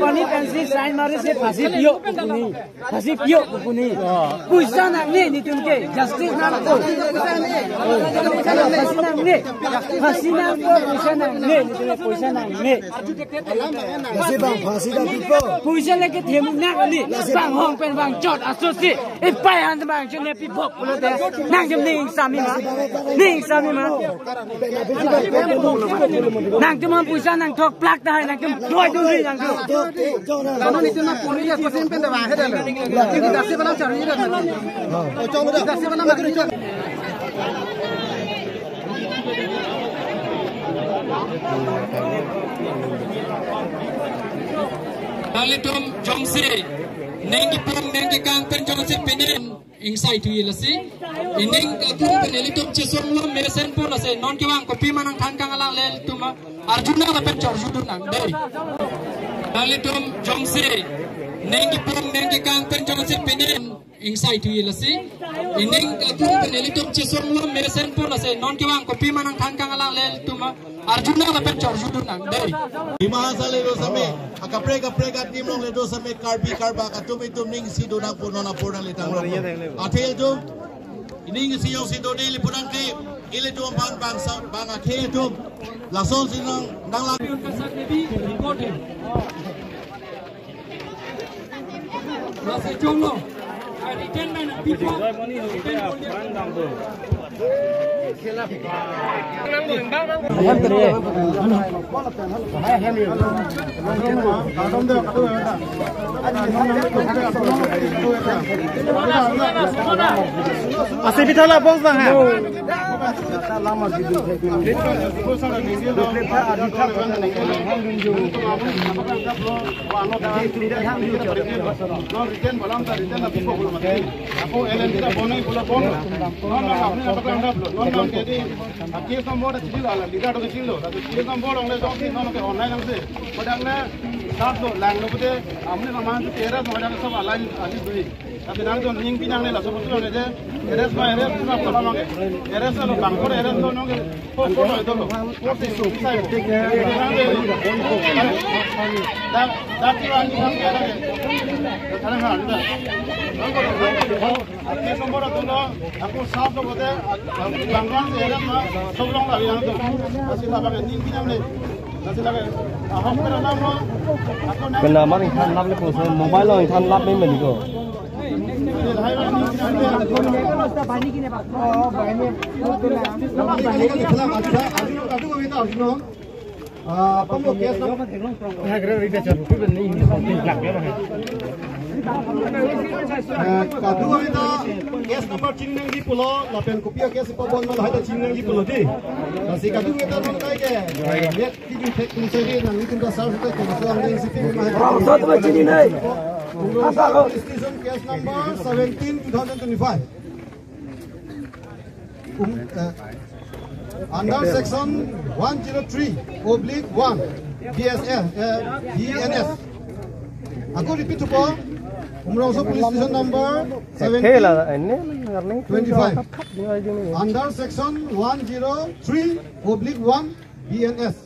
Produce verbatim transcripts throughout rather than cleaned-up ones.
Pani pensi sign mare si phasi piyo pu puni. Phasi piyo pu puni. Poisa nangne netum ke. Justice nangpo. Phasi nangne. Phasi nangpo, poisa nangne netum ke, poisa nangne. Lasi bang phasi ta pipo. Poisa lake themu nang kali. Bang hong pen bang chot asosi. Ipai han bang chot ne pi bok pulote. Nangtum ning sami ma. Ning sami ma. Nangtum poisa nangthok plak tahai nangtum doi dun ri nangtum. Ano nitum na puri ya kosim pen da ba he da lo. Ini dasi bana chari da. Oh, chong da. Dasi bana ma. Nanglitum jongsi ning kepung ning kekang pen jongsi pinen ingsai tu lasi. Ining atum pen ilitum chesong lo mesen po lasi. Non kevang kopima nangthan kang alanglitum arjuna lapen chorju dun nang dei. Nanglitum jongsi ning kepung ning kekang pen jongsi pinen ingsai tu lasi. Ining atum pen ilitum chesong lo mesen po lasi. Non kevang kopima nangthan kang alanglitum arjuna lapen chorju dun nang dei. Dima Hasao le do same, akaprek kaprek adim along le do same, Karbi Karbak atum itum ning si do nangpo, non apor nangletang lo. Athe ilitum ining si jongsi do dei, ili pu nangkli, ilitum aphan bangso bang akhei atum lason si nang nang la. Lasi chonglo. Written man, people. Written. Asi bithala bos bang ha. Non written balam ta written na pipo pulo mati. Ako L N T ta bonai pulo bon. Non, non, apni apa kelang dap lo. Non, non, jadi case number ta chili lo, ala leader to chili lo. Tapi case number ongle jongsi non ke online nangsi. Padang na sat lo, lang lo pute, apni nama tu tera no ada sab online aji dui. Tapi nangtum ning pinang ne laso putu ne je, arrest ma arrest ma pura mange. Arrest lo bang pura arrest lo nonge. Ko ko lo itu lo. Ko si su sai. Dak dak ki wani bang ke lagi. Sekarang kan ada. Bang ko lo. Arti nomor itu lo. Aku sab lo bote. Bang bang si arrest ma. Sob long lagi yang tu. Masih tabang ning pinang ne. Kena mar ingthan lap le ko, mobile lo ingthan lap me meni ko. Eh, kadokave ta case number chini nangji pulo, lapen kopi a case pabon ma lahai ta chini nangji pulo dei. Lasi kadokave ta non kai ke. Kiju thek tum seri nanglitum ta sar sute ke so ang den sipi ma. Bangso tu chini nai. Police Station case number seventeen two thousand twenty-five. Um, eh, under section one zero three oblique one B S F, eh, B N S. Ako repeat thupo. Umrongso Police Station number seventeen twenty-five. Under section one zero three oblique one B N S.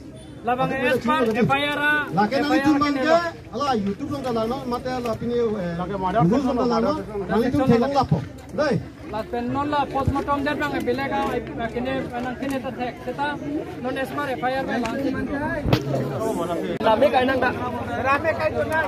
Labang F I R a, lake nanglitum bang ke, ala YouTube along ta langnon, mate la pini, eh, Google along ta langnon, nanglitum theklong lapo. Dei. Lapen non la postmortem det bang bilek a, kene nang kene ta thek, seta non S M R F I R bang lang. Lame kai nang da. Lame kai tu na.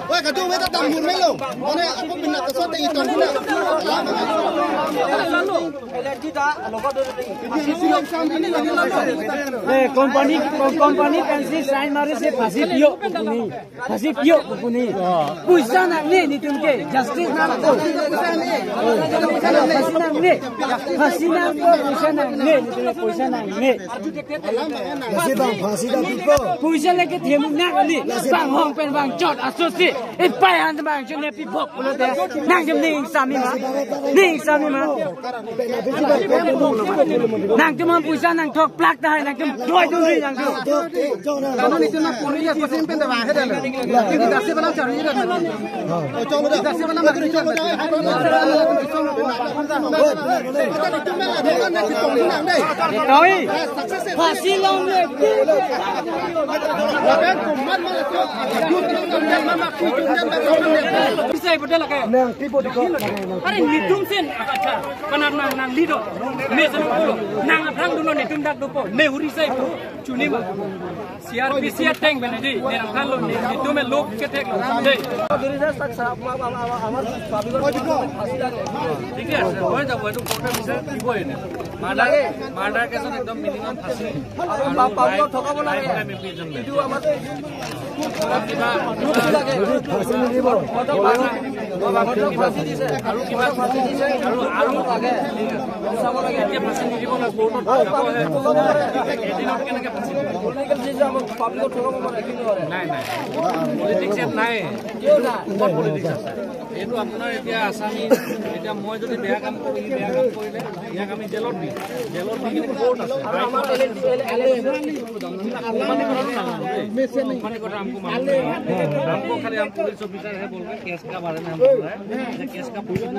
Oi, kadokave ta dam hur melo. Mane ako bina kaso te iton bina. Eh, company, com-, company pensi sign mare si phasi piyo pu puni. Phasi piyo pu puni. Poisa nangne netum ke, justice nangpo. Phasi nangne. Phasi nangpo, poisa nangne, netum ke poisa nangne. Lasi bang phasi ta pipo. Poisa lake themu nang ani. Bang hong pen bang chot asosi. Ipai han bang chot ne pipo pulote. Nangtum ning sami ma? Ning sami ma? Nangtum poisa nangthok plak tahai nangtum doi dun ri nangtum. Kono nitum na puri ya kosin pen da wahe da lo. Nitum dasi balang chari da lo. Dasi balang chari da lo. Doi. Phasi long le. Bisa ibu dia lagi. Nang tipo di ko. Are nitum sen, acha, panar nang, nang lido, ne senang pulo, nang aphrang dunlo netum dak dopo, ne huri sai pu, chunima. C R P C ateng bene di, ne nang thanlo, ne, netum e lok kethek lo, de. আমার পাবলিকর ফাঁসি লাগে। ঠিক আছে, হয়ে যাবো, এইটো কোর্টে বিচাৰ দিবই এনে। মাৰ্ডাৰ, মাৰ্ডাৰ কেছত একদম মিনিমাম ফাঁচি। আৰু পাবলিকক ঠগাব লাগে। Life time imprisonment. এইটো আমাৰ ফাঁচি নিদিব। ফাঁচি দিছে। আৰু কিবা ফাঁচি দিছে। আৰু, আৰু লাগে। চাব লাগে। এতিয়া ফাঁচি নিদিব ন, কোৰ্টত যাবহে। এদিনত কেনেকে ফাঁচি দিব? পলিটিকেল চিজ আমাৰ পাবলিকক ঠগাব মানে কি কৰে? নাই, নাই। পলিটিক্স ইয়াত নাই। কিয় নাই? ক'ত পলিটিক্স আছে? এইটো আপোনাৰ এতিয়া আছামী, এতিয়া মই যদি বেয়া কাম কৰোঁ, সি বেয়া কাম কৰিলে, ইয়াক আমি জেলত দিম। জেলত দি কিনে কোৰ্ট আছে। আৰু আমাৰ এল এ, এল এ, এল এ, কোম্পানী কথা নাজানো দেই। কোম্পানী কথা আমকো মালুম নাই। আমকো খালি আম পুলিচ অফিচাৰ হে বলবে, কেছ কা বাৰে মে হাম বল ৰা হে, যে কেছ কা পুলিচ